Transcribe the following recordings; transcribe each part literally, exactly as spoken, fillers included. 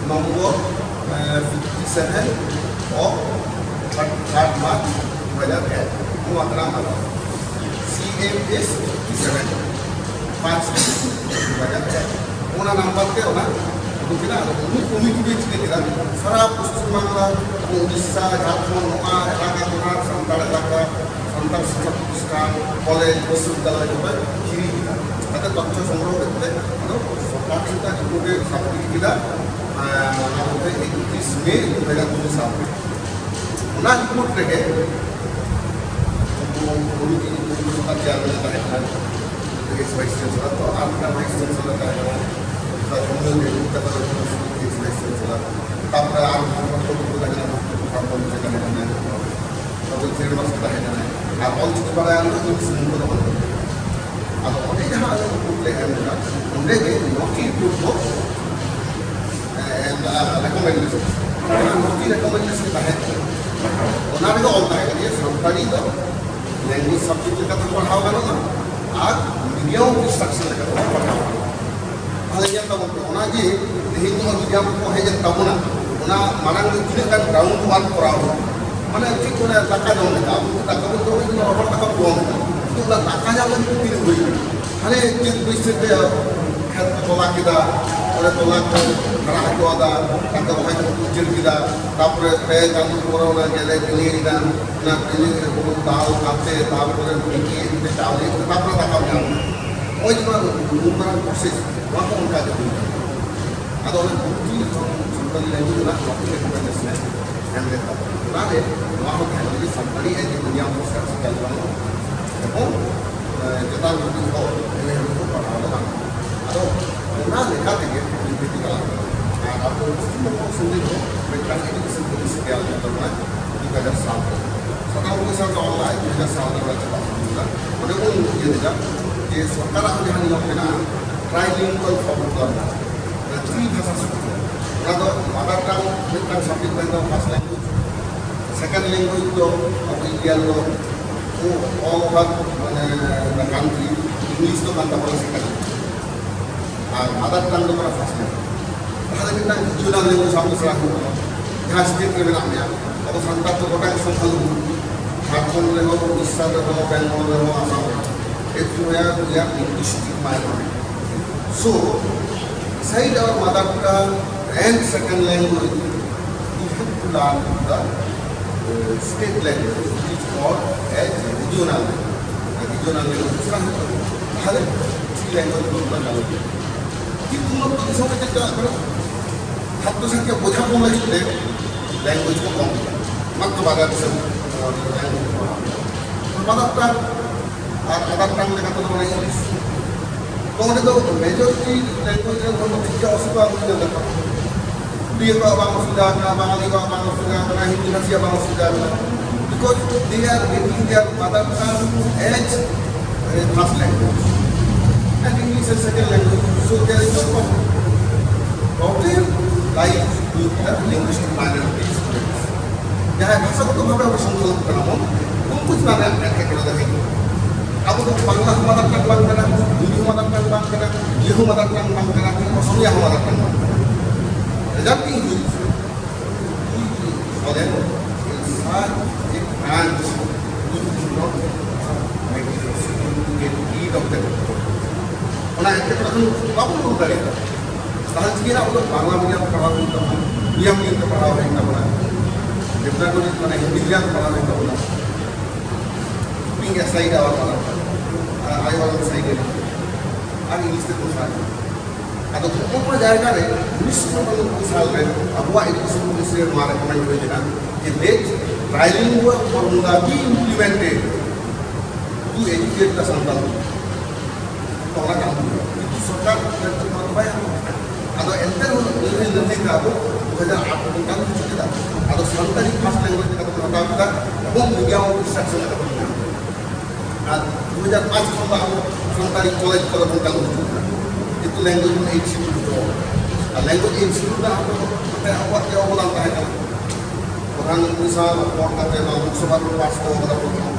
Number fifty seven of third March ᱫᱩ ᱦᱟᱡᱟᱨ ᱮᱠ, ᱱᱚᱣᱟ ᱠᱟᱱᱟ ᱟᱵᱚ ᱥᱤ ᱮᱢ ᱮᱥ ᱯᱷᱤᱯᱴᱤ ᱥᱮᱵᱷᱮᱱ, ᱯᱟᱸᱪ ᱫᱩ ᱦᱟᱡᱟᱨ ᱮᱠ᱾ ᱚᱱᱟ ᱱᱟᱢᱵᱟᱨ ᱛᱮ ᱚᱱᱟ ᱩᱰᱩᱠ ᱮᱱᱟ᱾ ᱟᱫᱚ ᱩᱱᱤ ᱠᱚᱢᱤᱴᱤ ᱫᱚᱭ ᱪᱤᱠᱟᱹ ᱠᱮᱫᱟ, ᱥᱟᱨᱟ ᱯᱚᱥᱪᱤᱢ ᱵᱟᱝᱞᱟ, ᱩᱲᱤᱥᱥᱟ, ᱡᱷᱟᱲᱠᱷᱚᱸᱰ, ᱱᱚᱣᱟ ᱮᱞᱟᱠᱟ ᱠᱚᱨᱮᱱᱟᱜ ᱥᱟᱱᱛᱟᱲ ᱮᱞᱟᱠᱟ, ᱥᱟᱱᱛᱟᱲ ᱥᱤᱠᱠᱷᱟ ᱯᱨᱚᱛᱤᱥᱴᱷᱟᱱ, ᱠᱚᱞᱮᱡᱽ, ᱵᱤᱥᱥᱚᱵᱤᱫᱽᱫᱟᱞᱚᱭ ᱡᱚᱛᱚᱭ ᱠᱤᱨᱤᱧ ᱠᱮᱫᱟ᱾ ᱚᱱᱟᱛᱮ ᱛᱚᱛᱛᱷᱚ ᱥᱚᱝᱜᱨᱚᱦᱚ ᱠᱟᱛᱮ ᱟᱫᱚ ᱥᱚᱨᱠᱟᱨ ᱴᱷᱮᱱ ᱠᱷᱚᱱ ᱨᱤᱯᱳᱨᱴ ᱮ ᱥᱟᱵᱢᱤᱴ ᱠᱮᱫᱟ, ᱟᱨ ᱚᱱᱟ ᱢᱚᱫᱽᱫᱷᱮ ᱮᱠᱛᱨᱤᱥ ᱢᱮ ᱫᱩ ᱦᱟᱡᱟᱨ ᱩᱱᱤᱥ ᱥᱟᱞ ᱨᱮ᱾ ᱚᱱᱟ ᱨᱤᱯᱳᱨᱴ ᱨᱮᱜᱮ ᱩᱱᱠᱩ ᱠᱚᱢᱤᱴᱤ, ᱩᱱᱠᱩ ᱥᱚᱨᱠᱟᱨ ᱪᱮᱭᱟᱨᱢᱮᱱ ᱮ ᱛᱟᱦᱮᱸ ᱠᱟᱱᱟ, ᱮᱠᱥ ᱵᱷᱟᱭᱤᱥ ᱪᱟᱱᱥᱮᱞᱚᱨ, ᱛᱚ ᱟᱨ ᱢᱤᱫᱴᱟᱝ ᱵᱷᱟᱭᱤᱥ ᱪᱟᱱᱥᱮᱞᱚᱨ ᱛᱟᱦᱮᱸ ᱠᱟᱱᱟ, ᱛᱟᱨᱯᱚᱨᱮ ᱟᱨ ᱢᱤᱫᱴᱟᱝ ᱠᱚᱢᱤᱴᱤ ᱛᱟᱦᱮᱸ ᱠᱟᱱᱟ, ᱛᱚᱵᱮ ᱥᱤᱨᱤᱭᱟᱥ ᱛᱟᱦᱮᱸ ᱠᱟᱱᱟ᱾ ᱟᱨ ᱚᱞ ᱪᱤᱠᱤ ᱵᱟᱲᱟᱭᱟᱱ ᱫᱚ ᱤᱧ ᱥᱩᱢᱩᱝ ᱫᱚ ᱵᱟᱝ᱾ ᱟᱫᱚ ᱚᱸᱰᱮ ᱡᱟᱦᱟᱸ ᱟᱞᱮ ᱨᱤᱯᱳᱨᱴ ᱞᱮ ᱮᱢ ᱞᱮᱫᱟ, ᱚᱸᱰᱮ ᱜᱮ ᱱᱚᱴᱤ ᱨᱤᱯᱳᱨᱴ ᱫᱚ, ᱮ, ᱮᱢ ᱞᱮᱫᱟ ᱨᱮᱠᱚᱢᱮᱱᱰᱮᱥᱚᱱ᱾ ᱚᱱᱟ ᱱᱚᱴᱤ ᱨᱮᱠᱚᱢᱮᱱᱰᱮᱥᱚᱱ ᱛᱟᱦᱮᱸ ᱠᱟᱱᱟ, ᱚᱱᱟ ᱨᱮᱜᱮ ᱚᱞ ᱛᱟᱦᱮᱸ ᱠᱟᱱᱟ ᱡᱮ ᱥᱟᱱᱛᱟᱲᱤ ᱫᱚ ᱞᱮᱝᱜᱩᱭᱮᱡᱽ ᱥᱟᱵᱡᱮᱠᱴ ᱞᱮᱠᱟᱛᱮ ᱯᱟᱲᱦᱟᱣ ᱜᱟᱱᱚᱜᱼᱟ ᱟᱨ ᱢᱤᱰᱤᱭᱟᱢ ᱚᱯᱷ ᱤᱱᱥᱴᱨᱟᱠᱥᱚᱱ ᱞᱮᱠᱟᱛᱮ ᱯᱟᱲᱦᱟᱣ ᱜᱟᱱᱚᱜᱼᱟ᱾ ᱛᱟᱦᱞᱮ ᱧᱮᱞ ᱛᱟᱵᱚᱱ ᱯᱮ, ᱚᱱᱟ ᱡᱮ ᱛᱮᱦᱮᱧ ᱱᱚᱣᱟ ᱢᱤᱰᱤᱭᱟᱢ ᱠᱚ ᱦᱮᱡ ᱮᱱ ᱛᱟᱵᱚᱱᱟ, ᱚᱱᱟ ᱢᱟᱲᱟᱝ ᱨᱮ ᱛᱤᱱᱟᱹᱜ ᱜᱟᱱ ᱜᱨᱟᱣᱩᱱᱰ ᱣᱟᱨᱠ ᱠᱚᱨᱟᱣ ᱦᱩᱭᱩᱜᱼᱟ? ᱢᱟᱱᱮ ᱪᱮᱫ ᱠᱚ ᱞᱟᱹᱭᱟ, ᱫᱟᱠᱟ ᱡᱚᱢ ᱞᱮᱠᱟ, ᱟᱵᱚ ᱫᱚ ᱫᱟᱠᱟ ᱵᱚᱱ ᱡᱚᱢ ᱞᱮᱠᱟ, ᱨᱚᱦᱚᱲ ᱫᱟᱠᱟ ᱵᱚᱱ ᱡᱚᱢ ᱞᱮᱠᱟ, ᱠᱤᱱᱛᱩ ᱚᱱᱟ ᱫᱟᱠᱟ ᱡᱚᱢ ᱞᱟᱹᱜᱤᱫ ᱛᱤᱱᱟᱹᱜ ᱦᱩᱭᱩᱜᱼᱟ? ᱦᱟᱱᱮ ᱪᱮᱫ ᱵᱟᱹᱭᱥᱟᱹᱠᱷ ᱨᱮ ᱠᱷᱮᱛ ᱠᱚ ᱛᱚᱞᱟ ᱠᱮᱫᱟ, ᱚᱸᱰᱮ ᱛᱚᱞᱟ ᱠᱚ ᱦᱟᱨᱟ ᱦᱚᱪᱚᱣᱟᱫᱟ, ᱛᱟᱨᱯᱚᱨᱮ ᱨᱚᱦᱚᱭ ᱠᱟᱛᱮ ᱠᱚ ᱩᱪᱟᱹᱲ ᱠᱮᱫᱟ, ᱛᱟᱨᱯᱚᱨᱮ ᱯᱮ ᱪᱟᱸᱫᱳ ᱯᱚᱨᱮ ᱚᱱᱟ ᱜᱮᱞᱮ ᱵᱤᱞᱤᱭᱮᱱᱟ, ᱚᱱᱟ ᱵᱤᱞᱤ ᱨᱮ ᱦᱩᱲᱩ ᱫᱟᱞ ᱠᱟᱛᱮ, ᱛᱟᱨᱯᱚᱨᱮ ᱛᱤᱠᱤ ᱠᱟᱛᱮ ᱪᱟᱣᱞᱮ ᱠᱟᱛᱮ, ᱛᱟᱨᱯᱚᱨᱮ ᱫᱟᱠᱟᱢ ᱧᱟᱢᱟ᱾ ᱱᱚᱜᱼᱚᱭ ᱡᱮ ᱱᱚᱣᱟ ᱱᱩᱱ ᱢᱟᱨᱟᱝ ᱯᱨᱚᱥᱮᱥ, ᱱᱚᱣᱟ ᱠᱚ ᱚᱱᱠᱟ ᱜᱮ ᱦᱩᱭᱩᱜ ᱠᱟᱱᱟ᱾ ᱟᱫᱚ ᱚᱱᱟ ᱵᱷᱚᱨᱛᱤ ᱥᱟᱱᱛᱟᱲᱤ ᱞᱮᱝᱜᱩᱭᱮᱡᱽ ᱨᱮᱱᱟᱜ ᱱᱚᱣᱟ ᱠᱚ ᱨᱮᱠᱚᱢᱮᱱᱰᱮᱥᱚᱱ ᱮ ᱮᱢ ᱞᱮᱫᱟ᱾ ᱚᱱᱟᱨᱮ ᱱᱚᱣᱟ ᱦᱚᱸ ᱛᱟᱦᱮᱸ ᱞᱮᱱᱟ ᱡᱮ ᱥᱟᱱᱛᱟᱲᱤ ᱮᱡ ᱢᱤᱰᱤᱭᱟᱢ ᱠᱚ ᱥᱮ ᱪᱟᱹᱞᱩ ᱜᱟᱱᱚᱜᱼᱟ ᱮᱵᱚᱝ, ᱮ, ᱪᱮᱛᱟᱱ ᱨᱮᱱ ᱦᱚᱲ ᱮᱢ ᱮ ᱠᱚ ᱯᱟᱲᱦᱟᱣ ᱫᱟᱲᱮᱭᱟᱜᱼᱟ᱾ ᱟᱫᱚ ᱚᱱᱟ ᱞᱮᱠᱟ ᱛᱮᱜᱮ ᱱᱤᱛ ᱫᱷᱟᱹᱵᱤᱡ ᱪᱟᱞᱟᱜ ᱠᱟᱱᱟ᱾ ᱟᱨ ᱟᱵᱚ ᱯᱚᱥᱪᱤᱢ ᱵᱚᱝᱜᱚ ᱥᱚᱝᱜᱤᱛ ᱦᱚᱸ ᱢᱤᱫᱴᱟᱝ ᱮᱰᱩᱠᱮᱥᱚᱱ ᱯᱚᱞᱤᱥᱤ ᱛᱮᱭᱟᱨ ᱞᱮᱱ ᱛᱟᱵᱚᱱᱟ ᱫᱩ ᱦᱟᱡᱟᱨ ᱥᱟᱛ ᱨᱮ᱾ ᱥᱟᱛᱟᱱᱚᱵᱵᱳᱭ ᱥᱟᱞ ᱨᱮ ᱚᱞ ᱞᱮᱫᱟᱭ, ᱫᱩ ᱦᱟᱡᱟᱨ ᱥᱟᱛ ᱨᱮ ᱪᱟᱵᱟ ᱦᱩᱭ ᱞᱮᱱᱟ᱾ ᱚᱸᱰᱮ ᱵᱚᱱ ᱤᱭᱟᱹ ᱞᱮᱫᱟ ᱡᱮ ᱥᱚᱨᱠᱟᱨᱟᱜ ᱦᱚᱸ ᱡᱟᱦᱟᱸ ᱱᱤᱭᱚᱢ ᱢᱮᱱᱟᱜᱼᱟ, ᱴᱨᱟᱭᱞᱤᱝᱜᱩᱣᱟᱞ ᱯᱷᱚᱨᱢ ᱫᱚ ᱢᱮᱱᱟᱜᱼᱟ᱾ ᱚᱱᱟ ᱛᱨᱤ ᱵᱷᱟᱥᱟ ᱥᱩᱛᱨᱚ, ᱚᱱᱟ ᱫᱚ ᱢᱟᱫᱟᱨ ᱴᱟᱝ ᱢᱤᱫᱴᱟᱝ ᱥᱟᱵᱡᱮᱠᱴ ᱢᱮᱱᱟᱜᱼᱟ, ᱯᱷᱟᱨᱥᱴ ᱞᱮᱝᱜᱩᱭᱮᱡᱽ, ᱥᱮᱠᱮᱱᱰ ᱞᱮᱝᱜᱩᱭᱮᱡᱽ ᱫᱚ ᱟᱵᱚ ᱤᱱᱰᱤᱭᱟᱱ ᱫᱚ all over, ᱢᱟᱱᱮ, the country, ᱤᱝᱞᱤᱥ ᱫᱚ ᱠᱟᱱ ᱛᱟᱵᱚᱱᱟ ᱥᱮᱠᱮᱱᱰ ᱞᱮᱝᱜᱩᱭᱮᱡᱽ, ᱟᱨ ᱢᱟᱫᱟᱨ ᱴᱟᱝ ᱫᱚ ᱠᱟᱱᱟ ᱯᱷᱟᱨᱥᱴ ᱞᱮᱝᱜᱩᱭᱮᱡᱽ᱾ ᱛᱟᱦᱞᱮ ᱨᱮᱱᱟᱜ ᱨᱤᱡᱤᱭᱚᱱᱟᱞ ᱞᱮᱝᱜᱩᱭᱮᱡᱽ ᱟᱢ ᱫᱚ ᱥᱮᱬᱟ ᱦᱩᱭᱩᱜ ᱛᱟᱢᱟ᱾ ᱡᱟᱦᱟᱸ ᱥᱴᱮᱴ ᱨᱮ ᱢᱮᱱᱟᱜ ᱢᱮᱭᱟ, ᱟᱵᱚ ᱥᱟᱱᱛᱟᱲ ᱫᱚ ᱜᱚᱴᱟ ᱜᱮ ᱥᱟᱱᱛᱟᱲ ᱫᱚ ᱵᱟᱹᱱᱩᱜ ᱵᱚᱱᱟ᱾ ᱡᱷᱟᱲᱠᱷᱚᱸᱰ ᱨᱮᱦᱚᱸ, ᱩᱲᱤᱥᱥᱟ ᱨᱮᱦᱚᱸ, ᱵᱮᱝᱜᱚᱞ ᱨᱮᱦᱚᱸ, ᱟᱥᱟᱢ ᱨᱮᱦᱚᱸ, everywhere we have linguistic minority. So, beside our mother tongue and second language, we have to learn the uh, state language, which is called as regional language. Regional language ᱥᱮᱬᱟ ᱦᱩᱭᱩᱜ ᱛᱟᱵᱚᱱᱟ᱾ ᱛᱟᱦᱚᱞᱮ three language ᱵᱚᱱ ᱪᱟᱞᱟᱣ ᱤᱫᱤᱭᱟ᱾ ᱠᱤᱱᱛᱩ ᱩᱱ ᱚᱠᱛᱚ ᱫᱤᱥᱚᱢ ᱨᱮ ᱪᱮᱫ ᱪᱟᱞᱟᱜ ᱠᱟᱱᱟ? ᱪᱷᱟᱛᱨᱚ ᱪᱷᱟᱛᱨᱤᱭᱟᱜ ᱵᱚᱡᱷᱟ ᱠᱚᱢ ᱞᱟᱹᱜᱤᱫ ᱛᱮ language ᱠᱚ ᱠᱚᱢ ᱠᱮᱫᱟ᱾ ᱢᱟᱛᱨᱚ ᱵᱟᱨᱭᱟ ᱫᱤᱥᱚᱢ language ᱠᱚ ᱠᱚᱢ ᱠᱮᱫᱟ᱾ ᱢᱟᱫᱟᱨ ᱴᱟᱝ ᱟᱨ ᱟᱫᱟᱨ ᱴᱟᱝ ᱞᱮᱠᱟ ᱛᱮᱫᱚ ᱢᱟᱱᱮ English᱾ ᱛᱚ ᱚᱸᱰᱮ ᱫᱚ majority language ᱨᱮᱱ ᱦᱚᱲ ᱫᱚ ᱴᱷᱤᱠ ᱜᱮ ᱚᱥᱩᱵᱤᱫᱷᱟ ᱵᱩᱡᱷᱟᱹᱣ ᱫᱟᱠᱚ᱾ ᱩᱲᱤᱭᱟ ᱠᱚᱣᱟᱜ ᱵᱟᱝ ᱚᱥᱩᱵᱤᱫᱷᱟ ᱠᱟᱱᱟ, ᱵᱟᱝᱟᱞᱤ ᱠᱚᱣᱟᱜ ᱵᱟᱝ ᱚᱥᱩᱵᱤᱫᱷᱟ ᱠᱟᱱᱟ, ᱦᱤᱱᱫᱤ ᱵᱷᱟᱥᱤᱭᱟᱜ ᱵᱟᱝ ᱚᱥᱩᱵᱤᱫᱷᱟ ᱠᱟᱱᱟ, because they are getting their mother tongue as a first language and English as second language. So there is no problem. Problem lies with the linguistic minority students. ᱡᱟᱦᱟᱸᱭ ᱵᱷᱟᱥᱟᱜᱚᱛᱚ ᱵᱷᱟᱵᱮ ᱟᱵᱚ ᱥᱚᱝᱠᱚᱞᱚᱱ ᱠᱟᱱᱟ ᱵᱚᱱ, ᱩᱱᱠᱩ ᱪᱮᱛᱟᱱ ᱨᱮ ᱮᱴᱠᱮᱴᱚᱬᱮ ᱫᱚ ᱦᱩᱭᱩᱜ ᱠᱟᱱᱟ᱾ ᱟᱵᱚ ᱫᱚ ᱵᱟᱝᱞᱟ ᱦᱚᱸ ᱢᱟᱫᱟᱨ ᱴᱟᱝ ᱵᱟᱝ ᱠᱟᱱᱟ, ᱦᱤᱱᱫᱤ ᱦᱚᱸ ᱢᱟᱫᱟᱨ ᱴᱟᱝ ᱵᱟᱝ ᱠᱟᱱᱟ, ᱤᱭᱟᱹ ᱦᱚᱸ ᱢᱟᱫᱟᱨ ᱴᱟᱝ ᱵᱟᱝ ᱠᱟᱱᱟ, ᱚᱥᱚᱢᱤᱭᱟ ᱦᱚᱸ ᱢᱟᱫᱟᱨ ᱴᱟᱝ ᱵᱟᱝ ᱠᱟᱱᱟ᱾ Resulting is, we fallen in such a branch, we do not have materials to get rid of that. ᱚᱱᱟ ᱮᱴᱠᱮᱴᱚᱬᱮ ᱠᱷᱚᱱ ᱵᱟᱵᱚᱱ ᱩᱰᱩᱠ ᱫᱟᱲᱮᱭᱟᱜᱼᱟ᱾ ᱛᱟᱦᱚᱞᱮ ᱪᱤᱠᱟᱹᱭᱮᱱᱟ? ᱟᱵᱚ ᱫᱚ ᱵᱟᱝᱞᱟ ᱢᱤᱰᱤᱭᱟᱢ ᱯᱟᱲᱦᱟᱣ ᱦᱩᱭᱩᱜ ᱛᱟᱵᱚᱱᱟ, ᱩᱲᱤᱭᱟ ᱢᱤᱰᱤᱭᱟᱢ ᱛᱮ ᱯᱟᱲᱦᱟᱣ ᱦᱩᱭᱩᱜ ᱛᱟᱵᱚᱱᱟ, ᱫᱮᱵᱽᱱᱟᱜᱚᱨᱤ ᱢᱟᱱᱮ ᱦᱤᱱᱫᱤ ᱢᱤᱰᱤᱭᱟᱢ ᱯᱟᱲᱦᱟᱣ ᱦᱩᱭᱩᱜ ᱛᱟᱵᱚᱱᱟ᱾ Keeping aside our mother tongue, ᱟᱨ ᱟᱭᱳ ᱟᱲᱟᱝ side ᱨᱮ ᱟᱨ English ᱛᱮ ᱵᱚᱱ ᱯᱟᱲᱦᱟᱜ ᱠᱟᱱᱟ᱾ ᱟᱫᱚ ᱦᱚᱸᱜᱼᱚ ᱱᱚᱣᱟ ᱡᱟᱭᱜᱟ ᱨᱮ ᱩᱱᱤᱥᱥᱚ ᱱᱚᱵᱵᱳᱭ ᱥᱟᱞ ᱨᱮ ᱟᱵᱚᱣᱟᱜ education policy ᱨᱮ ᱱᱚᱣᱟ recommend ᱦᱩᱭ ᱞᱮᱱᱟ ᱡᱮ let trilingual formula be implemented to educate the Santali people. ᱛᱚ ᱚᱱᱟ ᱠᱟᱱ ᱜᱮᱭᱟ᱾ ᱠᱤᱱᱛᱩ ᱥᱚᱨᱠᱟᱨ ᱢᱮᱱᱛᱮ ᱱᱚᱣᱟ ᱫᱚ ᱵᱟᱭ ᱟᱹᱜᱩ ᱠᱮᱫᱟ᱾ ᱟᱫᱚ ᱮᱱᱛᱮ ᱨᱮᱦᱚᱸ ᱱᱤᱭᱟᱹ ᱞᱟᱹᱲᱦᱟᱹᱭ ᱞᱟᱹᱲᱦᱟᱹᱭ ᱛᱮ ᱟᱵᱚ ᱫᱩ ᱦᱟᱡᱟᱨ ᱟᱴ ᱨᱮᱵᱚᱱ ᱪᱟᱹᱞᱩ ᱦᱚᱪᱚ ᱠᱮᱫᱟ᱾ ᱟᱫᱚ ᱥᱟᱱᱛᱟᱲᱤ first language ᱞᱮᱠᱟ ᱛᱮᱵᱚᱱ ᱦᱟᱛᱟᱣ ᱠᱮᱫᱟ ᱮᱵᱚᱝ medium of instruction ᱞᱮᱠᱟ ᱛᱮᱵᱚᱱ ᱧᱟᱢ ᱠᱮᱫᱟ᱾ ᱟᱨ ᱫᱩ ᱦᱟᱡᱟᱨ ᱯᱟᱸᱪ ᱠᱷᱚᱱ ᱫᱚ ᱟᱵᱚ ᱥᱟᱱᱛᱟᱲᱤ ᱠᱚᱞᱮᱡᱽ ᱠᱚᱨᱮ ᱵᱚᱱ ᱪᱟᱹᱞᱩ ᱦᱚᱪᱚ ᱠᱮᱫᱟ᱾ ᱠᱤᱱᱛᱩ language institute ᱫᱚ, ᱟᱨ language institute ᱨᱮᱱᱟᱜ ᱫᱚ ᱢᱤᱫᱴᱮᱱ ᱟᱵᱚᱣᱟᱜ ᱜᱮ ᱚᱵᱚᱫᱟᱱ ᱛᱟᱦᱮᱸ ᱠᱟᱱᱟ᱾ ᱯᱨᱚᱫᱷᱟᱱ ᱢᱚᱱᱛᱨᱤ ᱥᱟᱶ ᱨᱚᱯᱚᱲ ᱠᱟᱛᱮ ᱱᱚᱣᱟ ᱞᱳᱠᱥᱚᱵᱷᱟ ᱨᱮ ᱯᱟᱥ ᱦᱚᱴᱚ ᱠᱟᱫᱟ ᱠᱚ᱾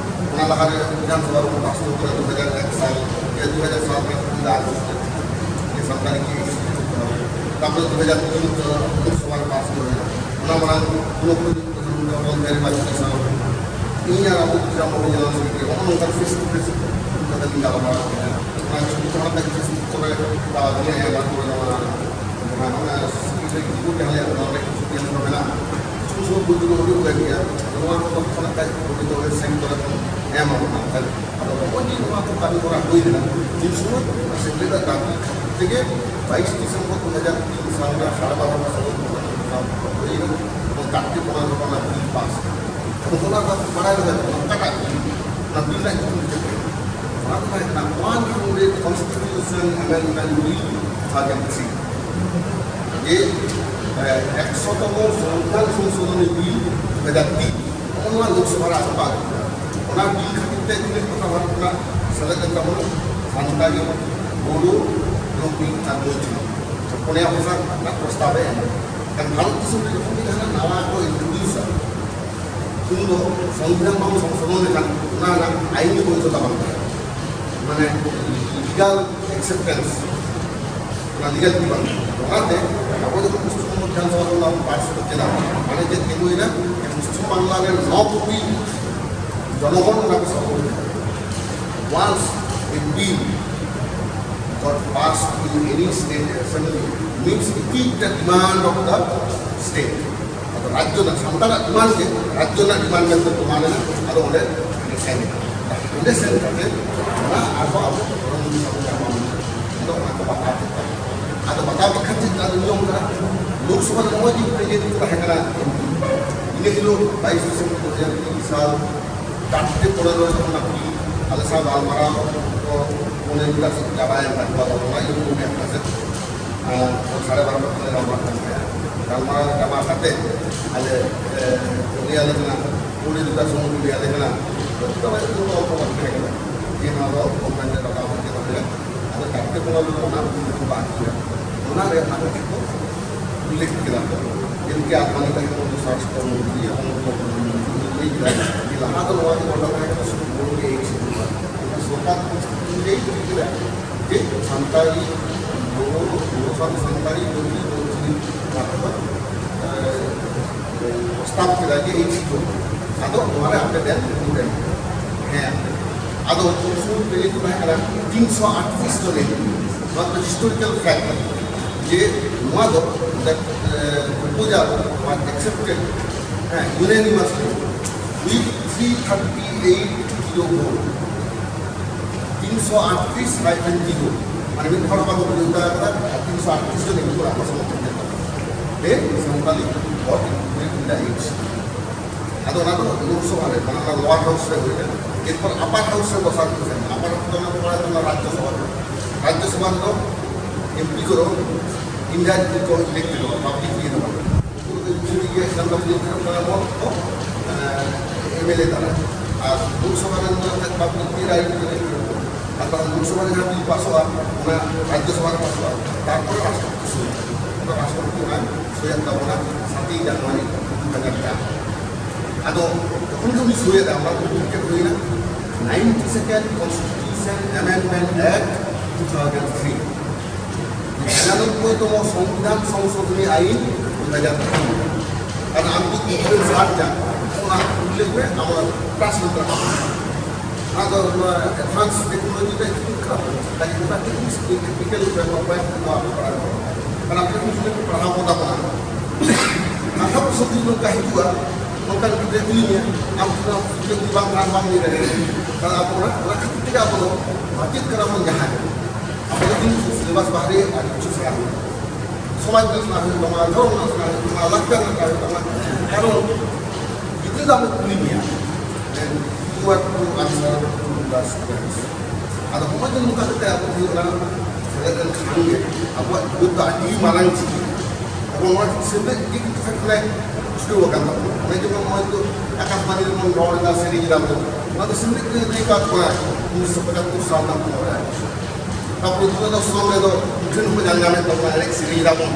ᱚᱱᱟ ᱞᱟᱦᱟᱨᱮ ᱵᱤᱫᱷᱟᱱ ᱥᱚᱵᱷᱟ ᱨᱮ ᱯᱟᱥ ᱦᱚᱴᱚ ᱠᱟᱫᱟ ᱫᱩ ᱦᱟᱡᱟᱨ ᱮᱠ ᱥᱟᱞ, ᱫᱩ ᱦᱟᱡᱟᱨ ᱥᱟᱞ ᱨᱮ ᱥᱟᱱᱛᱟᱲᱤ ᱠᱤ ᱛᱟᱨᱯᱚᱨᱮ ᱫᱩ ᱦᱟᱡᱟᱨ ᱛᱤᱱ ᱨᱮ ᱞᱳᱠᱥᱚᱵᱷᱟ ᱨᱮ ᱯᱟᱥ ᱦᱩᱭ ᱞᱮᱱᱟ᱾ ᱚᱱᱟ ᱢᱟᱲᱟᱝ ᱯᱩᱨᱟᱹᱯᱩᱨᱤ ᱢᱚᱱᱛᱨᱤ ᱥᱟᱶ ᱤᱧ ᱟᱨ ᱟᱵᱚ ᱡᱮᱢᱚᱱ ᱡᱮᱱᱟᱨᱮᱞ ᱥᱮᱠᱨᱮᱴᱟᱨᱤ ᱦᱚᱸᱜᱼᱚ ᱱᱚᱝᱠᱟ ᱯᱷᱮᱥ ᱴᱩ ᱯᱷᱮᱥ ᱠᱟᱛᱮ ᱞᱤᱧ ᱜᱟᱞᱢᱟᱨᱟᱣ ᱠᱮᱫᱟ᱾ ᱚᱱᱟ ᱪᱷᱩᱴᱤ ᱠᱚ ᱦᱟᱛᱟᱣ ᱠᱮᱫᱟ, ᱯᱷᱮᱥ ᱴᱩ ᱠᱚᱨᱮ ᱫᱟᱣ ᱞᱤᱧ ᱮᱢᱟ ᱠᱚ ᱠᱟᱱᱟ᱾ ᱚᱱᱟ ᱚᱱᱟ ᱥᱮᱠᱨᱮᱴᱟᱨᱤ ᱜᱨᱩᱯ ᱡᱟᱦᱟᱸ ᱞᱮᱠᱟ ᱚᱱᱟ ᱨᱮ ᱠᱤᱪᱷᱩ ᱜᱮᱢ ᱠᱚ ᱢᱮᱱᱟᱜᱼᱟ, ᱠᱤᱪᱷᱩ ᱥᱚᱢᱚᱭ ᱵᱚᱞᱛᱮ ᱫᱚ ᱦᱩᱭᱩᱜ ᱠᱟᱱ ᱜᱮᱭᱟ᱾ ᱱᱚᱣᱟ ᱠᱚ ᱠᱷᱚᱱᱟᱜ ᱠᱟᱡ ᱠᱚ ᱱᱤᱛᱚᱜ ᱥᱮᱱ ᱠᱚᱨᱮ ᱠᱚ ᱮᱢᱟ ᱠᱚ ᱠᱟᱱᱟ᱾ ᱟᱫᱚ ᱱᱚᱜᱼᱚᱭ ᱡᱮ ᱱᱚᱣᱟ ᱠᱚ ᱠᱟᱹᱢᱤ ᱦᱚᱨᱟ ᱦᱩᱭ ᱞᱮᱱᱟ, ᱛᱤᱱ ᱥᱚᱢᱚᱭ ᱚᱱᱟ ᱥᱮᱢᱞᱮᱫ ᱫᱟᱜ ᱛᱮᱜᱮ ᱵᱟᱭᱤᱥ ᱰᱤᱥᱮᱢᱵᱚᱨ ᱫᱩ ᱦᱟᱡᱟᱨ ᱛᱤᱱ ᱥᱟᱞ ᱨᱮ ᱥᱟᱲᱮ ᱵᱟᱨᱚ ᱵᱚᱪᱷᱚᱨ ᱦᱩᱭ ᱮᱱᱟ᱾ ᱚᱱᱟ ᱠᱟᱨᱛᱤᱠ ᱵᱚᱸᱜᱟ ᱨᱮ ᱚᱱᱟ ᱵᱤᱞ ᱯᱟᱥ ᱮᱱᱟ᱾ ᱟᱫᱚ ᱚᱱᱟ ᱫᱚ ᱵᱟᱲᱟᱭ ᱞᱟᱜᱟᱣ ᱠᱟᱱᱟ, ᱚᱠᱟᱴᱟᱜ ᱵᱤᱞ, ᱚᱱᱟ ᱵᱤᱞ ᱨᱮᱱᱟᱜ ᱧᱩᱛᱩᱢ ᱪᱮᱫ ᱠᱟᱱᱟ? ᱚᱱᱟ ᱫᱚ ᱛᱟᱦᱮᱸ ᱠᱟᱱᱟ One United Constitution Amendment Bill two thousand three, ᱡᱮ ᱮᱠᱥᱚ ᱛᱚᱢᱚ ᱥᱚᱝᱵᱤᱫᱷᱟᱱ ᱥᱚᱝᱥᱳᱫᱷᱚᱱᱤ ᱵᱤᱞ ᱫᱩ ᱦᱟᱡᱟᱨ ᱛᱤᱱ᱾ ᱱᱚᱜᱼᱚ ᱱᱚᱣᱟ ᱞᱳᱠᱥᱚᱵᱷᱟ ᱨᱮ ᱟᱥᱯᱟ ᱟᱹᱜᱩ ᱠᱮᱫᱟ᱾ ᱚᱱᱟ ᱵᱤᱞ ᱠᱷᱟᱹᱛᱤᱨ ᱛᱮ ᱛᱤᱱᱟᱹᱜ ᱴᱚᱴᱷᱟ ᱵᱷᱟᱨᱚᱛ ᱨᱮᱱᱟᱜ ᱥᱮᱞᱮᱫ ᱮᱱ ᱛᱟᱵᱚᱱᱟ? ᱥᱟᱱᱛᱟᱲᱤ, ᱵᱳᱰᱳ, ᱞᱩᱝᱵᱤ ᱟᱨ ᱢᱚᱭᱛᱷᱤᱞᱤ᱾ ᱯᱩᱱᱭᱟ ᱵᱷᱟᱥᱟ ᱨᱮᱱᱟᱜ ᱯᱨᱚᱥᱛᱟᱵ ᱮ ᱮᱢᱟ᱾ ᱮᱱᱠᱷᱟᱱ ᱵᱷᱟᱨᱚᱛ ᱫᱤᱥᱚᱢ ᱨᱮ ᱡᱚᱠᱷᱚᱱ ᱜᱮ ᱡᱟᱦᱟᱱᱟᱜ ᱱᱟᱣᱟ ᱠᱚ ᱤᱱᱴᱨᱳᱰᱤᱭᱩᱥᱟ, ᱩᱱ ᱫᱚ ᱥᱚᱝᱵᱤᱫᱷᱟᱱ ᱵᱟᱝ ᱥᱚᱝᱥᱳᱫᱷᱚᱱ ᱞᱮᱠᱷᱟᱱ ᱚᱱᱟ ᱨᱮᱱᱟᱜ ᱟᱭᱤᱱ ᱜᱮ ᱵᱳᱭᱫᱷᱚᱛᱟ ᱵᱟᱝ ᱛᱟᱦᱮᱱᱟ᱾ ᱢᱟᱱᱮ ᱞᱤᱜᱟᱞ ᱮᱠᱥᱮᱯᱴᱮᱱᱥ, ᱚᱱᱟ ᱞᱤᱜᱟᱞ ᱜᱮ ᱵᱟᱝ ᱛᱟᱦᱮᱱᱟ᱾ ᱚᱱᱟᱛᱮ ᱟᱵᱚ ᱡᱚᱠᱷᱚᱱ ᱯᱚᱥᱪᱤᱢ ᱵᱚᱝᱜᱚ ᱵᱤᱫᱷᱟᱱ ᱥᱚᱵᱷᱟ ᱠᱷᱚᱱ ᱵᱚᱱ ᱯᱟᱥ ᱠᱮᱫᱟ, ᱢᱟᱱᱮ ᱪᱮᱫ ᱛᱤᱸᱜᱩᱭᱮᱱᱟ? ᱯᱚᱥᱪᱤᱢ ᱵᱟᱝᱞᱟ ᱨᱮᱱ ᱱᱚ ᱠᱳᱴᱤ ᱡᱚᱱᱚᱜᱚᱱ ᱚᱱᱟ ᱠᱚ ᱥᱟᱯᱳᱨᱴ ᱮᱫᱟ᱾ Once a bill got passed in any state assembly means it is the demand of the state. ᱟᱫᱚ ᱨᱟᱡᱽᱡᱚ ᱨᱮᱱᱟᱜ, ᱥᱟᱱᱛᱟᱲᱟᱜ ᱰᱤᱢᱟᱱᱰ ᱜᱮ ᱨᱟᱡᱽᱡᱚ ᱨᱮᱱᱟᱜ ᱰᱤᱢᱟᱱᱰ ᱢᱮᱱᱛᱮ ᱯᱨᱚᱢᱟᱱ ᱮᱱᱟ᱾ ᱟᱫᱚ ᱚᱸᱰᱮ ᱥᱮᱱ ᱮᱱᱟ᱾ ᱚᱸᱰᱮ ᱥᱮᱱ ᱠᱟᱛᱮ ᱚᱱᱟ ᱟᱨᱦᱚᱸ ᱟᱵᱚ ᱫᱷᱚᱨᱚᱢ ᱜᱩᱨᱩ ᱥᱟᱶ ᱵᱚᱱ ᱧᱟᱯᱟᱢ ᱮᱱᱟ᱾ ᱟᱫᱚ ᱚᱱᱟ ᱠᱚ ᱵᱟᱛᱟᱣ ᱠᱮᱫ ᱛᱟᱵᱚᱱᱟ᱾ ᱟᱫᱚ ᱵᱟᱛᱟᱣ ᱠᱮᱫ ᱠᱷᱟᱱ ᱪᱮᱫ ᱟᱫᱚ ᱱᱤᱭᱚᱢ ᱠᱟᱱᱟ? ᱞᱳᱠᱥᱚᱵᱷᱟ ᱨᱮ ᱱᱚᱜᱼᱚᱭ ᱡᱮ ᱯᱨᱮᱡᱤᱰᱮᱱᱴ ᱠᱚ ᱛᱟᱦᱮᱸ ᱠᱟᱱᱟ, ᱤᱱᱟᱹ ᱦᱤᱞᱳᱜ ᱵᱟᱭᱤᱥ ᱰᱤᱥᱮᱢᱵᱚᱨ ᱫᱩ ᱦᱟᱡᱟᱨ ᱛᱤᱱ ᱥᱟᱞ ᱪᱟᱨᱴᱮ ᱯᱚᱱᱮᱨᱚ ᱨᱮ ᱡᱚᱠᱷᱚᱱ ᱟᱨᱠᱤ ᱟᱞᱮ ᱥᱟᱶ ᱜᱟᱞᱢᱟᱨᱟᱣ ᱠᱚ ᱢᱚᱱᱮ ᱡᱩᱫᱟ ᱥᱮ ᱪᱟᱵᱟᱭᱮᱱ ᱛᱟᱠᱚᱣᱟ, ᱚᱱᱟ ᱤᱭᱟᱹ ᱠᱚ ᱢᱮᱱ ᱠᱟᱛᱮ, ᱟᱨ ᱥᱟᱲᱮ ᱵᱟᱨᱚᱴᱟ ᱠᱷᱚᱱ ᱞᱮ ᱜᱟᱞᱢᱟᱨᱟᱣ ᱠᱟᱱ ᱛᱟᱦᱮᱸᱫ᱾ ᱜᱟᱞᱢᱟᱨᱟᱣ ᱪᱟᱵᱟ ᱠᱟᱛᱮ ᱟᱞᱮ, ᱮ, ᱞᱟᱹᱭ ᱟᱞᱮ ᱠᱟᱱᱟ, ᱠᱩᱲᱤ ᱡᱩᱫᱟ ᱥᱚᱢᱚᱭ ᱠᱚ ᱞᱟᱹᱭ ᱟᱞᱮ ᱠᱟᱱᱟ, ᱡᱚᱛᱚ ᱵᱟᱭ ᱡᱚᱛᱚ ᱦᱚᱲ ᱠᱚ ᱵᱟᱠᱚ ᱛᱟᱦᱮᱸ ᱠᱟᱱᱟ, ᱡᱮ ᱱᱚᱣᱟ ᱫᱚ ᱜᱚᱵᱷᱚᱨᱱᱢᱮᱱᱴ ᱨᱮ ᱰᱟᱠᱟᱣ ᱠᱟᱛᱮ ᱠᱚ ᱞᱟᱹᱭᱟ᱾ ᱟᱫᱚ ᱪᱟᱨᱴᱮ ᱯᱚᱱᱮᱨᱚ ᱨᱮ ᱚᱱᱟ ᱵᱤᱞ ᱠᱚ ᱯᱟᱥ ᱠᱮᱫᱟ᱾ ᱚᱱᱟ ᱨᱮ ᱚᱱᱟ ᱠᱚ ᱪᱮᱫ ᱠᱚ ᱩᱞᱞᱮᱠᱷ ᱠᱮᱫᱟ ᱠᱚ, ᱡᱮᱞᱮᱠᱟ ᱟᱫᱷᱟᱨ ᱠᱟᱨᱰ ᱠᱚ ᱥᱟᱥᱛᱷᱚ ᱢᱚᱱᱛᱨᱤ ᱮᱵᱚᱝ ᱩᱯᱚ ᱢᱚᱱᱛᱨᱤ ᱞᱟᱹᱭ ᱠᱮᱫᱟ ᱡᱮ ᱞᱟᱦᱟ ᱫᱚ ᱱᱚᱣᱟ ᱫᱚ ᱜᱚᱴᱟ ᱛᱟᱦᱮᱸ ᱠᱟᱱᱟ ᱥᱩᱫᱷᱩ ᱵᱳᱰᱳ ᱜᱮ ᱮᱭᱤᱪ ᱥᱤ ᱠᱟᱱᱟ᱾ ᱥᱚᱨᱠᱟᱨ ᱠᱚ ᱞᱟᱹᱭ ᱠᱮᱫᱟ ᱡᱮ ᱥᱟᱱᱛᱟᱲᱤ ᱥᱟᱱᱛᱟᱲᱤ ᱯᱟᱹᱨᱥᱤ ᱯᱟᱹᱨᱥᱤ ᱚᱱᱟ ᱠᱚᱫᱚ, ᱮ, ᱯᱨᱚᱥᱛᱟᱵ ᱠᱮᱫᱟ ᱡᱮ ᱤᱧ ᱥᱤᱠᱷᱟᱹᱣ᱾ ᱟᱫᱚ ᱱᱚᱣᱟ ᱨᱮ ᱟᱯᱮ ᱫᱮᱱ ᱩᱰᱩᱠ ᱮᱱ᱾ ᱦᱮᱸ, ᱟᱫᱚ ᱩᱱ ᱥᱚᱢᱚᱭ ᱯᱮᱨᱮᱡ ᱠᱚ ᱛᱟᱦᱮᱸ ᱠᱟᱱᱟ ᱛᱤᱱᱥᱚ ᱟᱴᱛᱨᱤᱥ ᱡᱚᱱ᱾ ᱱᱚᱣᱟ ᱫᱚ historical fact ᱠᱟᱱᱟ ᱡᱮ ᱱᱚᱣᱟ ᱫᱚ, ᱮ, proposal was accepted, ᱦᱮᱸ, unanimously with three thirty eight zero vote, ᱛᱤᱱᱥᱚ ᱟᱴᱛᱨᱤᱥ hyphen zero, ᱢᱟᱱᱮ ᱢᱤᱫ ᱦᱚᱲ ᱵᱟᱠᱚ ᱵᱤᱨᱳᱫᱷ ᱫᱟᱲᱮ ᱠᱟᱫᱟ, ᱟᱨ ᱛᱤᱱᱥᱚ ᱟᱴᱛᱨᱤᱥ ᱡᱚᱱ ᱮᱢ ᱠᱚ ᱟᱠᱚ ᱥᱚᱢᱚᱨᱛᱷᱚᱱ ᱠᱮᱫᱟ᱾ ᱛᱮ ᱥᱟᱱᱛᱟᱞᱤ ᱦᱚᱲ ᱤᱱᱰᱤᱭᱟ ᱦᱤᱴᱥ᱾ ᱟᱫᱚ ᱚᱱᱟ ᱫᱚ ᱞᱳᱠᱥᱚᱵᱷᱟ ᱨᱮ, ᱢᱟᱱᱮ ᱚᱱᱟ ᱞᱳᱣᱟᱨ ᱦᱟᱣᱩᱥ ᱨᱮ ᱦᱩᱭᱱᱟ᱾ ᱮᱨᱯᱚᱨ ᱟᱯᱟᱨ ᱦᱟᱣᱩᱥ ᱨᱮ ᱵᱚᱥᱟᱨ ᱠᱚ ᱥᱮᱱ ᱮᱱᱟ᱾ ᱟᱯᱟᱨ ᱦᱟᱣᱩᱥ ᱫᱚ ᱚᱱᱟ ᱯᱚᱨᱮ ᱚᱱᱟ ᱨᱟᱡᱽᱡᱚᱥᱚᱵᱷᱟ ᱨᱮ, ᱨᱟᱡᱽᱡᱚᱥᱚᱵᱷᱟ ᱨᱮᱫᱚ ᱮᱢᱯᱤ ᱠᱚᱫᱚ ᱤᱱᱰᱤᱭᱟ ᱠᱚ ᱤᱞᱮᱠᱴ ᱠᱮᱫ ᱠᱚᱣᱟ, ᱯᱟᱵᱽᱞᱤᱠ ᱤᱭᱟᱹ ᱫᱚ ᱵᱟᱝ᱾ ᱩᱱᱠᱩ ᱫᱚ ᱮᱢᱯᱤ ᱜᱮ ᱮᱠᱫᱚᱢ ᱤᱞᱮᱠᱴ ᱠᱮᱫ ᱠᱚᱣᱟ, ᱮᱢᱚᱱ ᱠᱚ, ᱮᱢᱮᱞᱮ ᱫᱟᱨᱟᱭ᱾ ᱟᱨ ᱞᱳᱠᱥᱚᱵᱷᱟ ᱨᱮᱱ ᱫᱚ ᱮᱱᱛᱮᱫ ᱯᱟᱵᱽᱞᱤᱠ ᱤᱭᱟᱹ ᱨᱟᱭ ᱠᱚ ᱤᱞᱮᱠᱴ ᱠᱮᱫ ᱠᱚᱣᱟ᱾ ᱟᱨ ᱛᱟᱦᱚᱞᱮ ᱞᱳᱠᱥᱚᱵᱷᱟ ᱨᱮ ᱡᱟᱦᱟᱸ ᱵᱤᱞ ᱯᱟᱥᱚᱜᱼᱟ, ᱚᱱᱟ ᱨᱟᱡᱽᱡᱚᱥᱚᱵᱷᱟ ᱨᱮ ᱯᱟᱥᱚᱜᱼᱟ, ᱛᱟᱨᱯᱚᱨᱮ ᱨᱟᱥᱴᱨᱚᱯᱚᱛᱤ ᱥᱳᱭ᱾ ᱟᱫᱚ ᱨᱟᱥᱴᱨᱚᱯᱚᱛᱤ ᱚᱱᱟ ᱥᱳᱭᱮᱫ ᱛᱟᱵᱚᱱᱟ ᱥᱟᱛᱮᱭ ᱡᱟᱱᱩᱣᱟᱨᱤ ᱫᱩ ᱦᱟᱡᱟᱨ ᱪᱟᱨ᱾ ᱟᱫᱚ ᱡᱚᱠᱷᱚᱱ ᱜᱮ ᱩᱱᱤ ᱥᱳᱭᱮᱫᱟ, ᱚᱱᱟ ᱫᱚ ᱪᱮᱫ ᱦᱩᱭᱱᱟ? Ninety second Constitution Amendment Act two thousand three, ᱱᱤᱨᱟᱱᱚᱵᱵᱳᱭ ᱛᱚᱢᱚ ᱥᱚᱝᱵᱤᱫᱷᱟᱱ ᱥᱚᱝᱥᱳᱫᱷᱚᱱᱤ ᱟᱭᱤᱱ ᱫᱩ ᱦᱟᱡᱟᱨ ᱛᱤᱱ᱾ ᱟᱨ ᱟᱢ ᱡᱩᱫᱤ ᱰᱤᱯᱷᱟᱨᱮᱱᱥ ᱟᱨᱡᱟ, ᱚᱱᱟ ᱩᱞᱞᱮᱠᱷ ᱢᱮ, ᱟᱢᱟᱜ ᱯᱨᱟᱥᱱ ᱠᱟᱱᱟ᱾ ᱟᱫᱚ ᱱᱚᱣᱟ advance technology ᱨᱮ ᱦᱤᱡᱩᱜ ᱠᱟᱱᱟ, ᱟᱨ ᱚᱱᱟ technical development ᱱᱚᱣᱟ ᱠᱚ ᱯᱟᱲᱦᱟᱣ ᱠᱚ᱾ ᱟᱨ ᱟᱯᱮ ᱠᱚ ᱡᱩᱫᱤ ᱯᱮ ᱯᱟᱲᱦᱟᱣ ᱠᱚ ᱛᱟᱵᱚᱱᱟ, ᱠᱟᱛᱷᱟ ᱠᱚ ᱥᱚᱛᱤ ᱱᱚᱝᱠᱟ ᱦᱤᱡᱩᱜᱼᱟ, ᱚᱱᱠᱟᱱ ᱜᱤᱫᱽᱨᱟᱹ ᱠᱩᱞᱤ ᱢᱮᱭᱟ, ᱟᱢ ᱛᱤᱱᱟᱹᱜ ᱥᱤᱠᱷᱱᱟᱹᱛ ᱵᱟᱝ ᱠᱷᱟᱱ ᱵᱟᱢ ᱞᱟᱹᱭ ᱫᱟᱲᱮᱭᱟᱜᱼᱟ᱾ ᱛᱟᱦᱞᱮ ᱟᱵᱚ ᱚᱱᱟ, ᱚᱱᱟ ᱠᱷᱟᱹᱛᱤᱨ ᱛᱮᱜᱮ ᱟᱵᱚ ᱫᱚ ᱢᱟᱪᱮᱫ ᱠᱟᱱᱟ ᱵᱚᱱ ᱡᱟᱦᱟᱸᱭ, ᱟᱵᱚ ᱫᱚ ᱠᱤᱱᱛᱩ syllabus ᱵᱟᱦᱨᱮ ᱟᱨ ᱠᱤᱪᱷᱩ ᱥᱮᱬᱟ ᱦᱩᱭᱩᱜᱼᱟ᱾ ᱥᱚᱢᱟᱡᱽ ᱨᱮᱱᱟᱜ ᱥᱮᱬᱟ ᱦᱩᱭᱩᱜ ᱛᱟᱢᱟ, ᱫᱷᱚᱨᱚᱢ ᱨᱮᱱᱟᱜ ᱥᱮᱬᱟ ᱦᱩᱭᱩᱜ ᱛᱟᱢᱟ, ᱞᱟᱠᱪᱟᱨ ᱨᱮᱱᱟᱜ ᱥᱮᱬᱟ ᱦᱩᱭᱩᱜ ᱛᱟᱢᱟ᱾ ᱠᱟᱨᱚᱱ ᱜᱤᱫᱽᱨᱟᱹ ᱫᱚ ᱟᱵᱚ ᱠᱩᱞᱤ ᱢᱮᱭᱟ, "Then you are to answer to the students." ᱟᱫᱚ ᱦᱚᱸᱜᱼᱚᱭ ᱡᱮ ᱱᱚᱝᱠᱟ ᱠᱟᱛᱮ ᱟᱵᱚ ᱦᱩᱭᱩᱜ ᱠᱟᱱᱟ, ᱥᱮᱞᱮᱫ ᱞᱮᱱᱠᱷᱟᱱ ᱜᱮ ᱟᱵᱚᱣᱟᱜ ᱡᱤᱵᱚᱱ ᱫᱚ ᱟᱹᱰᱤ ᱢᱟᱨᱟᱝ ᱡᱤᱱᱤᱥ᱾ ᱟᱵᱚ ᱱᱚᱣᱟ ᱥᱮᱢᱞᱮᱫ ᱜᱮ ᱠᱤᱱᱛᱩ ᱥᱮᱫ ᱠᱷᱚᱱᱟᱜ ᱪᱷᱩᱴᱟᱹᱣ ᱟᱠᱟᱱ ᱛᱟᱵᱚᱱᱟ᱾ ᱚᱱᱮ ᱡᱮᱢᱚᱱ ᱱᱚᱜᱼᱚᱭ ᱛᱚ ᱟᱠᱟᱥᱵᱟণᱤ ᱨᱮᱵᱚᱱ ᱨᱚᱲ ᱮᱫᱟ, ᱥᱮᱨᱮᱧ ᱮᱫᱟ ᱵᱚᱱ, ᱚᱱᱟ ᱫᱚ ᱥᱮᱢᱞᱮᱫ ᱜᱮ ᱞᱟᱹᱭ ᱟᱠᱟᱫ ᱵᱚᱱᱟ, ᱩᱱᱤᱥᱥᱚ ᱯᱚᱸᱪᱟᱛᱛᱳᱨ ᱥᱟᱞ ᱨᱮᱱᱟᱜ ᱯᱚᱨᱮ᱾ ᱛᱟᱨᱯᱚᱨᱮ ᱫᱩᱨᱚᱫᱚᱨᱥᱚᱱ ᱨᱮᱫᱚ ᱢᱩᱴᱷᱟᱹᱱ ᱠᱚ ᱧᱮᱞ ᱧᱟᱢᱮᱫ ᱛᱟᱵᱚᱱᱟ, ᱮᱱᱮᱡ ᱥᱮᱨᱮᱧ ᱮᱫᱟ ᱵᱚᱱ,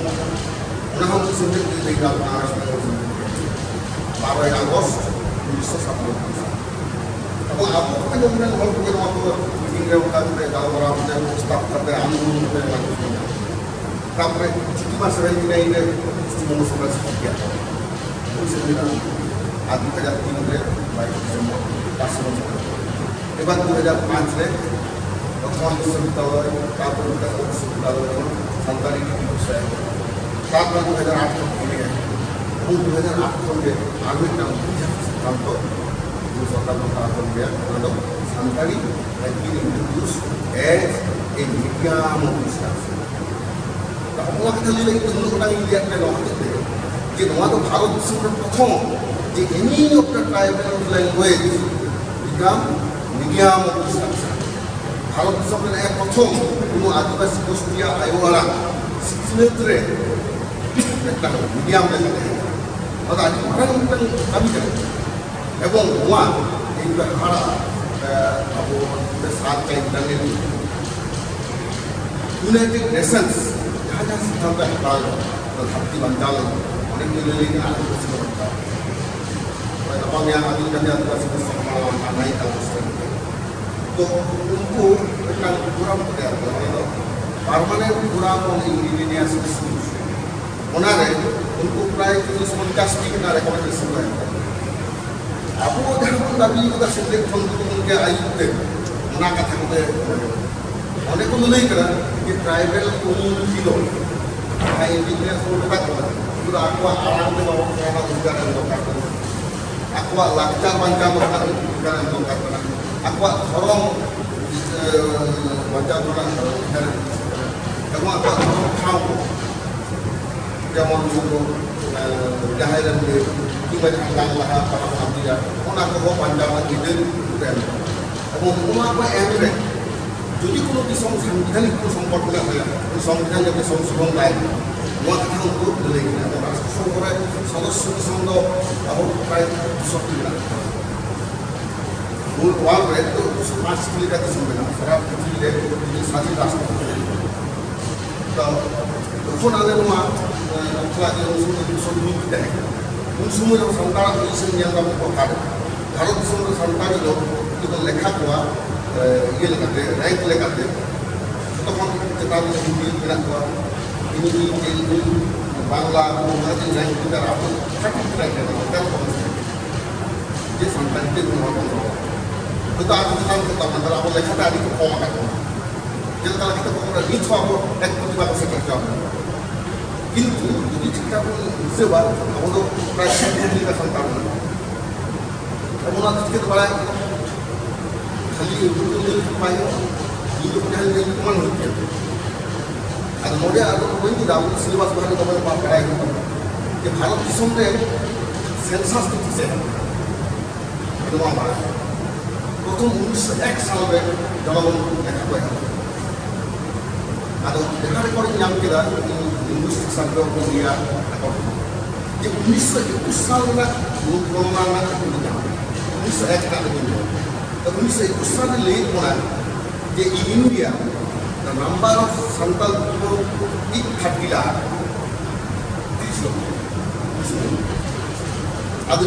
ᱚᱱᱟ ᱦᱚᱸ ᱥᱮᱢᱞᱮᱫ ᱜᱮ ᱞᱟᱹᱭ ᱟᱠᱟᱫ ᱵᱚᱱᱟ᱾ ᱵᱟᱨᱚᱭ ᱟᱜᱚᱥᱴ ᱩᱱᱤᱥᱥᱚ ᱥᱟᱛᱟᱱᱚᱵᱵᱳᱭ ᱥᱟᱞ᱾ ᱟᱵᱚ, ᱟᱵᱚ ᱠᱚ ᱡᱮᱢᱚᱱ ᱦᱚᱲ ᱠᱚᱜᱮ ᱱᱚᱣᱟ ᱠᱚ ᱢᱤᱴᱤᱝ ᱨᱮ ᱚᱱᱠᱟ ᱠᱟᱛᱮ ᱜᱟᱞᱢᱟᱨᱟᱣ ᱠᱟᱛᱮ ᱯᱨᱚᱥᱛᱟᱵ ᱠᱟᱛᱮ ᱟᱱᱫᱳᱞᱚᱱ ᱠᱟᱛᱮ ᱚᱱᱟ ᱠᱚ ᱥᱚᱢᱟᱫᱷᱟᱱ᱾ ᱛᱟᱨᱯᱚᱨᱮ ᱪᱤᱠᱤ ᱢᱟ ᱥᱮᱵᱷᱮᱱᱴᱤ ᱱᱟᱭᱤᱱ ᱨᱮ ᱯᱚᱥᱪᱤᱢ ᱵᱚᱝᱜᱚ ᱥᱚᱨᱠᱟᱨ ᱥᱤᱠᱷᱤᱠᱟ ᱦᱩᱭ ᱥᱮᱴᱮᱨ ᱮᱱᱟ᱾ ᱟᱨ ᱫᱩ ᱦᱟᱡᱟᱨ ᱛᱤᱱ ᱨᱮ ᱵᱟᱭᱤᱥ ᱰᱤᱥᱮᱢᱵᱚᱨ ᱯᱟᱸᱪ ᱥᱮᱨᱢᱟ ᱥᱮᱴᱮᱨ ᱮᱱᱟ᱾ ᱮᱵᱟᱨ ᱫᱩ ᱦᱟᱡᱟᱨ ᱯᱟᱸᱪ ᱨᱮ ᱵᱚᱨᱫᱷᱚᱢᱟᱱ ᱵᱤᱥᱥᱚᱵᱤᱫᱽᱫᱟᱞᱚᱭ, ᱛᱟᱨᱯᱚᱨ ᱢᱤᱫᱴᱟᱝ ᱥᱚᱨᱠᱟᱨ ᱛᱟᱨᱯᱚᱨ ᱫᱩ ᱦᱟᱡᱟᱨ ᱟᱴ ᱠᱷᱚᱱ ᱜᱮ, ᱟᱨ ᱫᱩ ᱦᱟᱡᱟᱨ ᱟᱴ ᱠᱷᱚᱱ ᱜᱮ ᱟᱨ ᱢᱤᱫᱴᱟᱝ ᱵᱤᱡᱮᱯᱤ ᱥᱤᱫᱽᱫᱷᱟᱱᱛᱚ ᱥᱚᱨᱠᱟᱨ ᱯᱟᱦᱴᱟ ᱠᱷᱚᱱ ᱜᱮ, ᱚᱱᱟ ᱫᱚ Santali has been introduced as a medium of instruction. ᱱᱚᱣᱟ ᱠᱟᱛᱷᱟ ᱞᱟᱹᱭ ᱞᱟᱹᱜᱤᱫ ᱛᱮ ᱱᱩᱱᱟᱹᱜ ᱜᱚᱴᱟᱝ ᱤᱧ ᱞᱟᱹᱭᱟᱫ ᱯᱮᱭᱟ ᱱᱚᱣᱟ ᱦᱚᱛᱮᱡ ᱛᱮ, ᱡᱮ ᱱᱚᱣᱟ ᱫᱚ ᱵᱷᱟᱨᱚᱛ ᱫᱤᱥᱚᱢ ᱨᱮ ᱯᱨᱚᱛᱷᱚᱢ ᱡᱮ any of the tribal language become medium of instruction. Bharat ᱫᱤᱥᱚᱢ ᱨᱮ ᱱᱮᱜᱼᱮ ᱯᱨᱚᱛᱷᱚᱢ ᱱᱚᱣᱟ ᱟᱹᱫᱤᱵᱟᱹᱥᱤ ᱜᱳᱥᱴᱤᱭᱟᱜ ᱟᱭᱳ ᱟᱲᱟᱝ ᱥᱤᱠᱷᱱᱟᱹᱛ ᱨᱮ ᱢᱤᱫᱴᱟᱝ ᱢᱤᱰᱤᱭᱟᱢ ᱞᱮᱠᱟᱛᱮ ᱦᱮᱡ ᱮᱱᱟ᱾ ᱱᱚᱣᱟ ᱫᱚ ᱟᱹᱰᱤ ᱢᱟᱨᱟᱝ ᱢᱤᱫᱴᱟᱝ ᱠᱟᱹᱢᱤ ᱠᱟᱱᱟ᱾ ᱮᱵᱚᱝ ᱱᱚᱣᱟ ᱤᱧ ᱫᱚ ᱦᱟᱦᱟᱲᱟ, ᱮ, ᱟᱵᱚ ᱥᱟᱨᱪ ᱤᱱᱴᱟᱨᱱᱮᱴ ᱤᱭᱩᱱᱟᱭᱴᱮᱰ ᱱᱮᱥᱚᱱᱥ ᱡᱟᱦᱟᱸ ᱡᱟᱦᱟᱸ ᱥᱤᱫᱽᱫᱷᱟᱱᱛᱚ ᱦᱟᱛᱟᱣ ᱮᱫᱟ, ᱚᱱᱟ ᱫᱷᱟᱹᱨᱛᱤ ᱵᱟᱧᱪᱟᱣ ᱞᱟᱹᱜᱤᱫ ᱚᱱᱮ ᱠᱚ ᱞᱟᱹᱭ ᱠᱟᱱᱟ ᱟᱹᱫᱤᱵᱟᱹᱥᱤ ᱠᱚ ᱵᱟᱧᱪᱟᱣ᱾ ᱦᱳᱭ, ᱜᱟᱯᱟ ᱢᱮᱭᱟᱝ ᱟᱹᱫᱤᱢ ᱡᱟᱹᱛᱤ ᱟᱹᱫᱤᱵᱟᱹᱥᱤ ᱠᱚ ᱥᱟᱯᱲᱟᱣ ᱟᱠᱟᱱ ᱱᱟᱭᱤᱴ ᱟᱜᱚᱥᱴ ᱨᱮ᱾ ᱛᱚ ᱩᱱᱠᱩ ᱢᱤᱫᱴᱟᱝ ᱯᱷᱳᱨᱟᱢ ᱠᱚ ᱛᱮᱭᱟᱨ ᱠᱮᱫᱟ, ᱚᱱᱟ ᱫᱚ Permanent Forum on Indigenous Issues᱾ ᱚᱱᱟᱨᱮ ᱩᱱᱠᱩ ᱯᱨᱟᱭ ᱪᱚᱞᱞᱤᱥ ᱯᱚᱧᱪᱟᱥ ᱴᱤ ᱢᱤᱫᱴᱟᱝ ᱨᱮᱠᱚᱢᱮᱱᱰᱮᱥᱚᱱ ᱠᱚ ᱮᱢ ᱠᱮᱫᱟ᱾ ᱟᱵᱚ ᱡᱟᱦᱟᱸ ᱵᱚᱱ ᱫᱟᱹᱵᱤ ᱠᱟᱫᱟ ᱥᱮᱪᱮᱫ ᱠᱷᱚᱱ ᱜᱩᱨᱩ ᱜᱚᱢᱠᱮ ᱟᱹᱭᱩᱨ ᱛᱮ, ᱚᱱᱟ ᱠᱟᱛᱷᱟ ᱠᱚᱜᱮ ᱚᱸᱰᱮ ᱠᱚ ᱞᱟᱹᱭ ᱠᱟᱫᱟ ᱡᱮ ᱴᱨᱟᱭᱵᱮᱞ ᱠᱚᱢᱤᱭᱩᱱᱤᱴᱤ ᱫᱚ ᱡᱟᱦᱟᱸᱭ ᱤᱱᱰᱤᱡᱤᱱᱟᱥ ᱵᱚᱱ ᱢᱮᱛᱟ ᱠᱚ ᱠᱟᱱᱟ, ᱩᱱᱠᱩ ᱫᱚ ᱟᱠᱚᱣᱟᱜ ᱟᱲᱟᱝ ᱛᱮ ᱵᱟᱵᱚᱱ ᱯᱟᱲᱦᱟᱣ ᱨᱳᱡᱽᱜᱟᱨ ᱮᱢ ᱫᱚᱨᱠᱟᱨ ᱠᱟᱱᱟ, ᱟᱠᱚᱣᱟᱜ ᱞᱟᱠᱪᱟᱨ ᱵᱟᱧᱪᱟᱣ ᱫᱚᱨᱠᱟᱨ ᱮᱢ ᱫᱚᱨᱠᱟᱨ ᱠᱟᱱᱟ, ᱟᱠᱚᱣᱟᱜ ᱫᱷᱚᱨᱚᱢ, ᱮ, ᱵᱟᱧᱪᱟᱣ ᱨᱮᱱᱟᱜ ᱫᱚᱨᱠᱟᱨ ᱠᱟᱱᱟ, ᱮᱵᱚᱝ ᱟᱠᱚᱣᱟᱜ ᱫᱷᱚᱨᱚᱢ ᱴᱷᱟᱶ ᱠᱚ, ᱡᱮᱢᱚᱱ ᱱᱩᱠᱩ, ᱮ, ᱡᱟᱦᱮᱨ ᱨᱮᱱ ᱜᱮ ᱠᱤᱝᱵᱟ ᱡᱟᱦᱟᱸ ᱠᱟᱱ ᱞᱟᱦᱟ ᱯᱟᱨᱟᱵᱽ ᱟᱹᱨᱤ ᱚᱱᱟ ᱠᱚᱦᱚᱸ ᱵᱟᱧᱪᱟᱣ ᱨᱮᱱᱟᱜ ᱟᱹᱭᱫᱟᱹᱨ ᱠᱚ ᱮᱢ ᱠᱟᱱᱟ᱾ ᱮᱵᱚᱝ ᱱᱚᱣᱟ ᱠᱚ ᱮᱢ ᱨᱮ ᱡᱩᱫᱤ ᱠᱳᱱᱳ ᱫᱤᱥᱚᱢ ᱥᱟᱝᱵᱤᱫᱷᱟᱱᱤᱠ ᱠᱳᱱᱳ ᱥᱚᱝᱠᱚᱴ ᱢᱮᱱᱟᱜ ᱛᱟᱭᱟ, ᱩᱱᱤ ᱥᱚᱝᱵᱤᱫᱷᱟᱱ ᱡᱟᱛᱮ ᱥᱚᱝᱥᱳᱫᱷᱚᱱ ᱛᱟᱭ ᱢᱟ, ᱱᱚᱣᱟ ᱠᱟᱛᱷᱟ ᱩᱱᱠᱩ ᱞᱟᱹᱞᱟᱹᱭ ᱠᱟᱱᱟ᱾ ᱮᱵᱚᱝ ᱨᱟᱥᱴᱨᱚ ᱥᱚᱝᱜᱷᱚ ᱨᱮ ᱥᱚᱫᱚᱥᱥᱚ ᱫᱤᱥᱚᱢ ᱫᱚ ᱟᱵᱚ ᱯᱨᱟᱭ ᱫᱩᱥᱚᱴᱤ ᱢᱮᱱᱟᱜ ᱠᱚᱣᱟ᱾ ᱢᱩᱞ ᱚᱣᱟᱞ ᱨᱮ ᱛᱚ ᱯᱟᱸᱪᱴᱤ ᱞᱮᱠᱟ ᱫᱤᱥᱚᱢ ᱢᱮᱱᱟᱜᱼᱟ᱾ ᱥᱟᱨᱟ ᱯᱨᱤᱛᱷᱤᱵᱤ ᱨᱮ ᱡᱩᱫᱤ ᱥᱟᱛᱴᱤ ᱨᱟᱥᱴᱨᱚ ᱛᱟᱦᱮᱸ ᱞᱮᱱᱟ᱾ ᱛᱚ ᱡᱚᱠᱷᱚᱱ ᱟᱞᱮ ᱱᱚᱣᱟ, ᱮ, ᱵᱟᱯᱞᱟ ᱡᱮ ᱩᱱ ᱥᱚᱢᱚᱭ ᱫᱩᱥᱚ ᱢᱤᱫ ᱛᱟᱦᱮᱸ ᱠᱟᱱᱟ, ᱩᱱ ᱥᱚᱢᱚᱭ ᱫᱚ ᱥᱟᱱᱛᱟᱲᱟᱜ ᱯᱚᱡᱤᱥᱚᱱ ᱧᱮᱞ ᱫᱚ ᱚᱠᱟᱨᱮ? ᱵᱷᱟᱨᱚᱛ ᱫᱤᱥᱚᱢ ᱨᱮ ᱥᱟᱱᱛᱟᱲ ᱫᱚ ᱡᱩᱫᱤ ᱵᱚᱱ ᱞᱮᱠᱷᱟ ᱠᱚᱣᱟ, ᱮ, ᱤᱭᱟᱹ ᱞᱮᱠᱟᱛᱮ, ᱨᱮᱝᱠ ᱞᱮᱠᱟᱛᱮ, ᱡᱚᱛᱚ ᱠᱷᱚᱱ ᱪᱮᱛᱟᱱ ᱨᱮ ᱦᱤᱱᱫᱩ ᱢᱮᱱᱟᱜ ᱠᱚᱣᱟ, ᱦᱤᱱᱫᱤ, ᱛᱮᱞᱮᱜᱩ, ᱵᱟᱝᱞᱟ, ᱚᱱᱟ ᱫᱤᱱ ᱨᱮ ᱟᱵᱚ ᱠᱟᱹᱴᱤᱡ ᱠᱟᱹᱴᱤᱡ ᱨᱮ ᱚᱱᱠᱟ ᱫᱚ ᱵᱟᱝ ᱛᱟᱦᱮᱸ ᱠᱟᱱᱟ᱾ ᱡᱮ ᱥᱟᱱᱛᱟᱲᱤ ᱛᱮ ᱱᱚᱣᱟ ᱵᱚᱱ ᱨᱚᱲᱟ᱾ ᱦᱚᱭᱛᱳ ᱟᱨ ᱪᱮᱛᱟᱱ ᱠᱚ ᱛᱟᱵᱚᱱᱟ, ᱟᱵᱚ ᱞᱮᱠᱷᱟᱛᱮ ᱟᱹᱰᱤ ᱠᱚ ᱠᱚᱢ ᱟᱠᱟᱫ ᱵᱚᱱᱟ᱾ ᱪᱮᱫ ᱞᱮᱠᱟ ᱞᱮᱠᱟᱛᱮ ᱠᱚᱢ ᱟᱠᱟᱫ, ᱱᱤᱛ ᱦᱚᱸ ᱟᱵᱚ ᱮᱠ ᱠᱳᱴᱤ ᱵᱟᱠᱚ ᱥᱮᱴᱮᱨ ᱦᱚᱪᱚ ᱟᱵᱚᱱᱟ᱾ ᱠᱤᱱᱛᱩ ᱡᱩᱫᱤ ᱴᱷᱤᱠ ᱴᱷᱟᱠ ᱵᱚᱱ ᱦᱤᱥᱟᱹᱵᱟ, ᱟᱵᱚ ᱫᱚ ᱯᱨᱟᱭ ᱥᱟᱛ ᱠᱳᱴᱤ ᱞᱮᱠᱟ ᱥᱟᱱᱛᱟᱲ ᱢᱮᱱᱟᱜ ᱵᱚᱱᱟ᱾ ᱟᱵᱚ ᱱᱚᱣᱟ ᱫᱚ ᱪᱤᱠᱟᱹᱛᱮ ᱵᱟᱲᱟᱭ? ᱠᱷᱟᱹᱞᱤ ᱩᱱᱠᱩ ᱠᱚ ᱞᱟᱹᱭ ᱞᱮᱠᱷᱟᱱ ᱵᱟᱭ ᱜᱟᱱᱚᱜᱼᱟ᱾ ᱤᱧ ᱫᱚ ᱯᱨᱚᱢᱟᱱ ᱦᱩᱭᱩᱜ ᱜᱮᱭᱟ᱾ ᱟᱫᱚ ᱱᱚᱰᱮ ᱟᱫᱚ ᱵᱟᱹᱧ ᱞᱟᱹᱭᱫᱟ, ᱟᱵᱚ ᱫᱚ ᱥᱤᱞᱮᱵᱟᱥ ᱵᱟᱨᱮ ᱫᱚ ᱵᱟᱲᱟᱭ ᱦᱩᱭᱩᱜ ᱛᱟᱵᱚᱱᱟ ᱡᱮ ᱵᱷᱟᱨᱚᱛ ᱫᱤᱥᱚᱢ ᱨᱮ ᱥᱮᱱᱥᱟᱥ ᱫᱚ ᱛᱤᱥ ᱮ ᱦᱩᱭᱩᱜᱼᱟ? ᱱᱚᱣᱟ ᱵᱟᱲᱟᱭ᱾ ᱯᱨᱚᱛᱷᱚᱢ ᱩᱱᱤᱥᱥᱚ ᱮᱠ ᱥᱟᱞ ᱨᱮ ᱡᱚᱱᱚᱜᱚᱱ ᱞᱮᱠᱷᱟ ᱠᱚ ᱮᱦᱚᱵ ᱠᱮᱫᱟ᱾ ᱟᱫᱚ ᱡᱟᱦᱟᱸ ᱨᱮᱠᱚᱨᱰ ᱤᱧ ᱧᱟᱢ ᱠᱮᱫᱟ, ᱤᱧ linguistic Survey of India record, ᱡᱮ ᱩᱱᱤᱥᱥᱚ ᱮᱠᱩᱥ ᱥᱟᱞ ᱨᱮᱱᱟᱜ ᱢᱩᱞ ᱜᱚᱱᱚᱱᱟ ᱨᱮᱱᱟᱜ ᱨᱮᱠᱚᱨᱰ ᱤᱧ ᱧᱟᱢ ᱠᱮᱫᱟ᱾ ᱩᱱᱤᱥᱥᱚ ᱮᱠ ᱨᱮᱱᱟᱜ ᱨᱮᱠᱚᱨᱰ ᱤᱧ ᱧᱟᱢ ᱠᱮᱫᱟ᱾ ᱛᱚ ᱩᱱᱤᱥᱥᱚ ᱮᱠᱩᱥ ᱥᱟᱞ ᱨᱮ ᱞᱟᱹᱭ ᱠᱟᱱᱟ ᱡᱮ in India, the number of Santal people is thirty lakh. ᱛᱤᱨᱤᱥ ᱞᱚᱠᱷᱚ᱾ ᱟᱫᱚ